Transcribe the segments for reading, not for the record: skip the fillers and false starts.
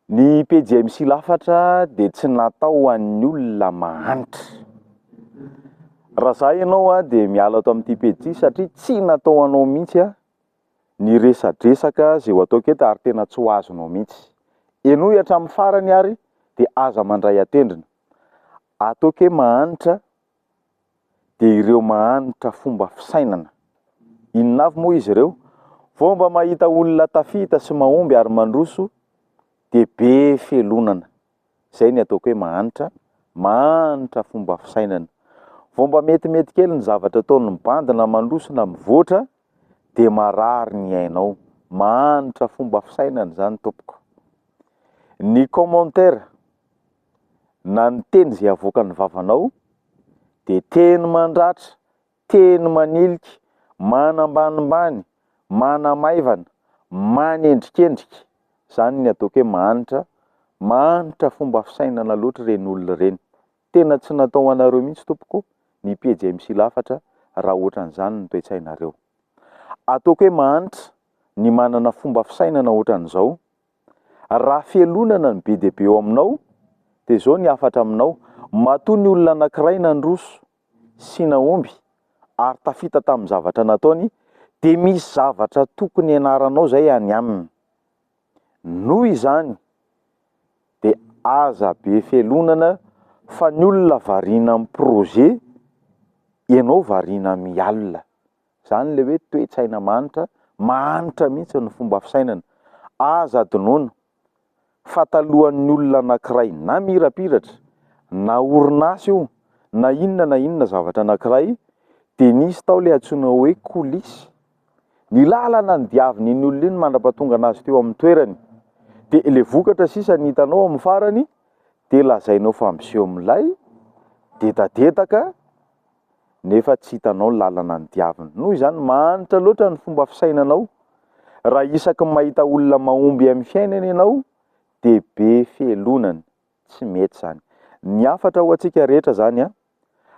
Ny pejy MC Lafatra dia tsy natao ho an'ny olona mahantra. Raha za ianao dia miala ato amin'ity pejy ity satria tsy natao ho anao mihitsy ny resadresaka izay ho ataoko eto ary tena tsy ho azonao mihitsy. Henoy hatramin'ny farany ary dia aza mandray an-tendrony. Ataoko hoe mahantra dia ireo mahantra fomba fisainana. Inona avy moa izy ireo? Vao mba mahita olona tafita sy mahomby ary mandroso dia be felonana. Izay ny ataoko hoe mahantra, mahantra fomba fisainana. Vao mba metimety kely ny zavatra ataon'ny bandy na mandroso na mivoatra dia marary ny ainao. Mahantra fomba fisainana izany tompoko. Ny commentaire na ny teny izay avoakan'ny vavanao dia teny mandratra, teny manilika, manambanimbany, manamaivana, manendrikendrika. Izany ny ataoko hoe mahantra, mahantra fomba fisainana loatra ireny olona ireny. Tena tsy natao ho anareo mihitsy tompoko ny pejy MC Lafatra raha ohatran'izany ny toe-tsainareo. Ataoko hoe mahantra ny manana fomba fisainana ohatran'izao Raha fialonana no be dia be eo aminao dia izao ny hafatra aminao, matoa ny olona anankiray nandroso sy nahomby ary tafita tamin'ny zavatra nataony dia misy zavatra tokony hianaranao izay any aminy. Noho izany dia aza be fialonana fa ny olona variana amin'ny projet, ianao variana mialona. Izany ilay hoe toe-tsaina mahantra, mahantra mihitsy ny fomba fisainana. Aza adinoina fa talohan'ny olona anankiray na mirapiratra, na orinasa io, na inona na inona zavatra anankiray, dia nisy tao ilay antsoina hoe coulisse. Ny lalana nodiavin'iny olona iny mandra-pahatonga anazy teo amin'ny toerany. Dia ilay vokatra sisa ny hitanao amin'ny farany, dia lazainao fa miseho milay, dedadedaka, nefa tsy hitanao ny lalana nodiaviny. Noho izany, mahantra loatra ny fomba fisainanao. Raha isaky ny mahita olona mahomby amin'ny fiainana ianao, dia be fialonana. Tsy mety izany. Ny hafatra ho antsika rehetra izany an,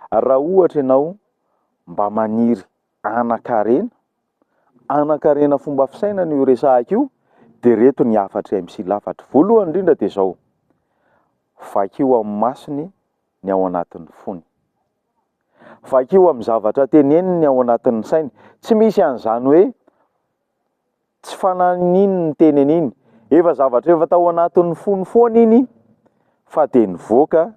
raha ohatra ianao mba maniry hanan-karena, hanan-karena fomba fisainana io resahiko io, dia ireto ny hafatr'i MC Lafatra. Voalohany indrindra dia izao, vakio amin'ny masony ny ao anatin'ny fony. Vakio amin'ny zavatra teneniny ny ao anatin'ny sainy. Tsy misy an'izany hoe tsy fananiny ny teny an'iny. Efa zavatra efa tao anatin'ny fony foana iny fa dia nivoaka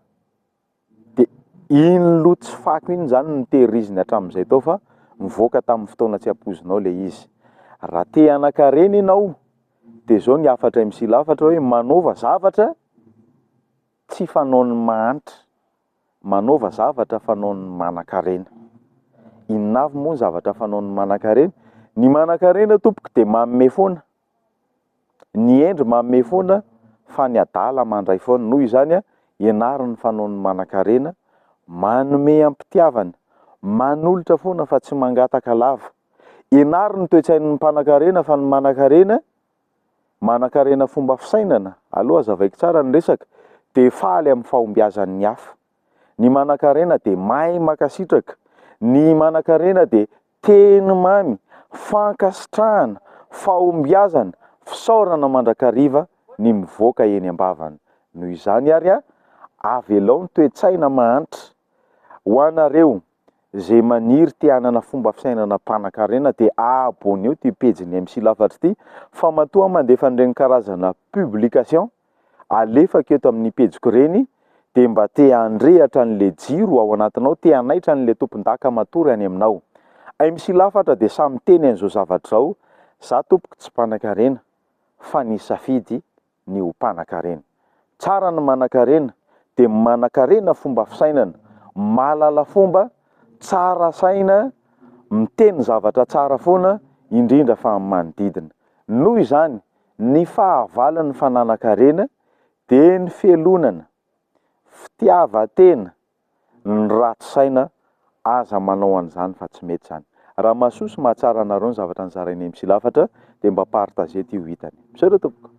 dia iny loha tsy fako iny izany no tehiriziny hatramin'izay tao fa nivoaka tamin'ny fotoana tsy ampoizinao ilay izy. Raha te hanan-karena ianao dia izao ny hafatra MC Lafatra hoe manaova zavatra Tsy fanaon'ny mahantra. Manaova zavatra fanaon'ny manankarena. Inona avy moa ny zavatra fanaon'ny manankarena? Ny manankarena tompoko dia manome foana. Ny hendry manome foana fa ny adala mandray foana. Noho izany, ianaro ny fanaon'ny manankarena, manome am-pitiavana, manolotra foana fa tsy mangataka lava. Ianaro ny toe-tsain'ny mpanankarena fa ny manankarena Manankarena fomba fisainana, aleo hazavaiko tsara ny resaka, dia faly amin'ny fahombiazan'ny hafa. Ny manankarena dia mahay mankasitraka. Ny manankarena dia teny mamy, fankasitrahana, fahombiazana, fisaorana mandrakariva ny mivoaka eny am-bavany. Noho izany ary, avelao ny toe-tsaina mahantra. Ho anareo Izay maniry te hanana fomba fisainana mpanankarena dia abonneo ity pejin'ny MC Lafatra ity fa matoa aho mandefa an'ireny karazana publication alefako eto amin'ny pejiko ireny dia mba te handrehatra an'ilay jiro ao anatinao, te hanaitra an'ilay tompon-daka matory any aminao. MC Lafatra dia samy miteny an'izao zavatra izao, za tompoko tsy mpanankarena fa nisafidy ny ho mpanakarena. Tsara ny manakarena dia manakarena fomba fisainana, mahalala fomba, tsara saina, miteny zavatra tsara foana, indrindra fa amin'ny manodidina. Noho izany, ny fahavalon'ny fananan-karena dia ny fialonana, fitiavan-tena, ny ratsy saina aza manao an'izany fa tsy mety izany. Raha mahasoa sy mahatsara anareo ny zavatra nozarain'i MC Lafatra dia mba partager ty ho hitany. Misaotra tompoko.